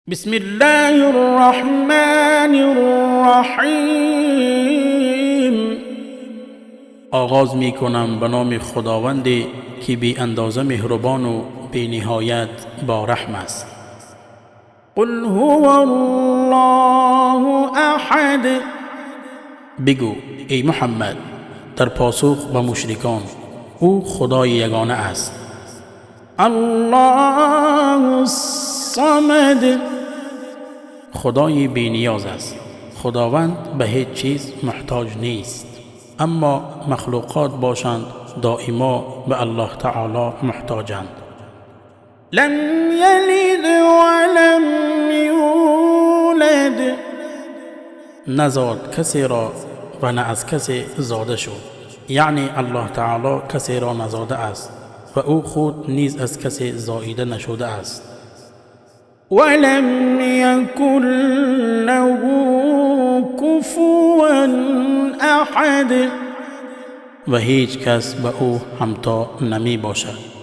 بسم الله الرحمن الرحیم. آغاز می کنم به نام خداوندی که بی اندازه مهربان و بی نهایت با رحم است. قل هو الله احد. بگو ای محمد در پاسخ به مشرکان، او خدای یگانه است. الله الصمد. خدای بی نیاز است. خداوند به هیچ چیز محتاج نیست، اما مخلوقات باشند دائما به الله تعالی محتاجند. لم یلد ولم یولد. نزاد کسی را و نه از کسی زاده شد، یعنی الله تعالی کسی را نزاده است و او خود نیز از کسی زاییده نشده است. ولم یکن له کفوا احد. و هیچ کس به او همتا نمی باشد.